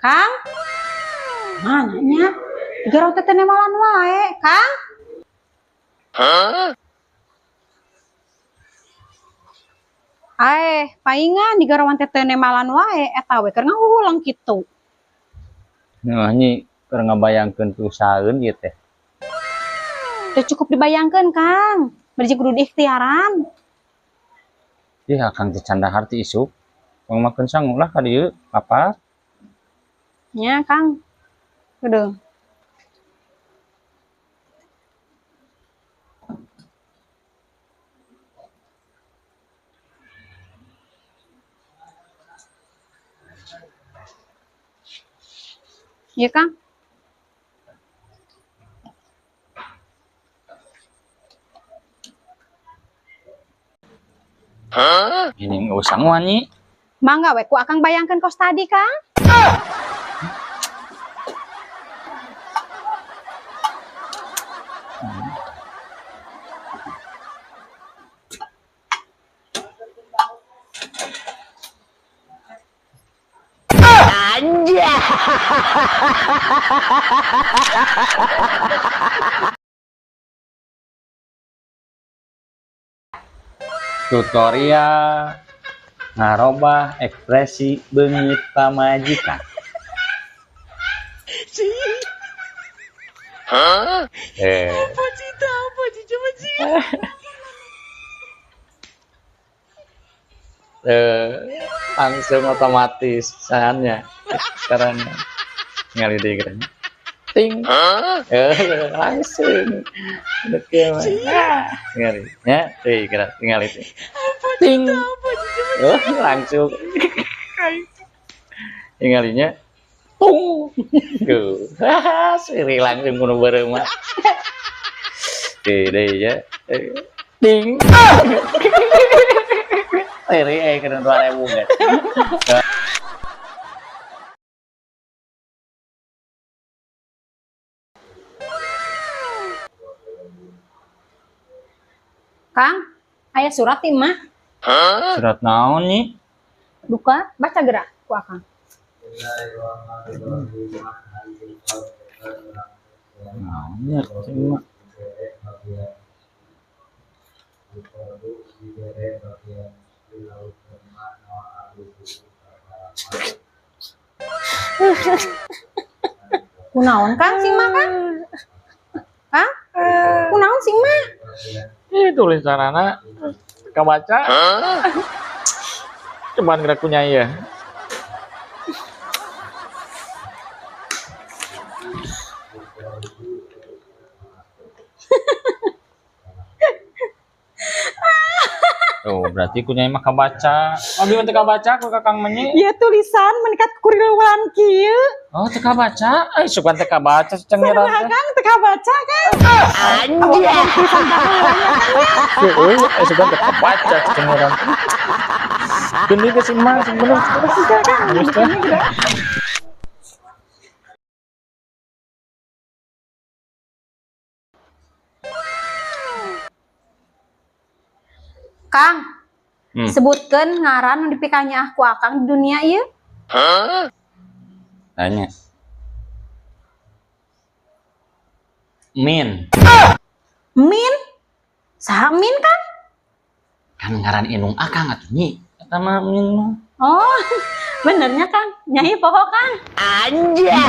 Kang? Mana nya? Garong teh malan wae, Kang. Huh? Aeh, paingan di garawan teh malan wae eta we keur ngahulang kitu. Nah, nyi keur ngabayangkeun piusahaeun ieu teh. Teu cukup dibayangkeun, Kang. Bari kudu diikhtiaran. Ih, Akang teh can dahar ti isuk. Pangmakeun sangu lah ka dieu, lapar. Nya, Kang. Udah. Iya, Kang. Huh? Ini nggak usah nguanyi. Mangga we ku Akang bayangkan kos tadi, Kang. Anjay. Tutorial ngarobah ekspresi beungit pamajikan. Hah? Apa cita? Apa coba sih? Langsung otomatis sahannya caranya ngali deh keren. Ting. Langsung. Ngali ya, kira tinggal itu. Ting. Oh, langsung. Tingalinya tung. Tuh. Siri langsung kudu bareng mah. Deh ya. Ting. Siri kena 2000 kan. Kang, aya surat ti mah. Surat naon nih? Duka, baca gerak ku Akang. Naon ya, cing mah. Kunaon Kang sing mah, Kang? Kang? Kunaon sing mah? Ini tulisanana kebaca. Cuman gerak punya ya. Oh, berarti kunyai mah kabaca. Oh, di teu kabaca ku Kakang menyi. Ya tulisan menikat kuriluan kieu. Oh, teu kabaca. Ai sugan teu kabaca cengiran teh. Kang teu kabaca kan? Anjay. Heeh, ai sugan teu kabaca cengiran. Gini ke si Mang sing bener. Kang, sebutkan ngaran nu dipikanya ku Akang di dunia ieu. Huh? Tanya. Min. Min? Saha Min, Kang? Kan ngaran indung Akang atuh nyi. Eta mah Min mah. Oh, benernya Kang. Nyai poho Kang. Anjay.